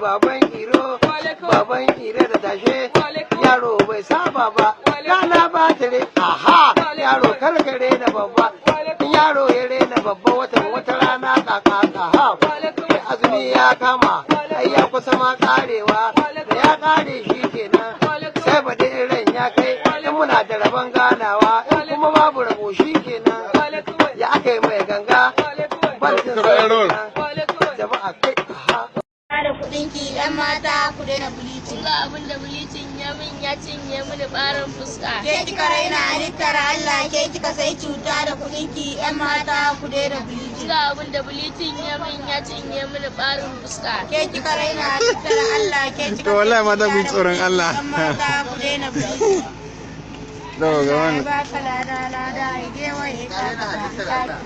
Baban Iro, baban Iro da tashe, yaro bai saba ba, rana ba ta re, aha, yaro karkare da babba, in yaro ya rena babba watan wata rana kaka aha, azumi ya kama, ai ya kusa ma karewa, da ya kare shi kenan, sai baɗi in ran ya kai, in muna da rabon ganawa, in kuma babu rabo shi kenan, ya aka yi mai ganga, ban jin jama'a kai, aha. Da kuɗinki, 'yan mata, ku daina bleaching. Ga abin da bleaching ya min, ya cinye mini ɓarin fuska. Ke kika raina halittar Allah, ke kika sai cuta da kuɗinki, 'yan mata, ku daina bleaching. Ga abin da bleaching ya min, ya cinye mini ɓarin fuska. Ke kika raina halittar Allah, ke kika To wallahi mata ku yi tsoron Allah. 'Yan mata, ku daina bleaching. To ga wannan. Ba ka lada lada, ya gewaye ka.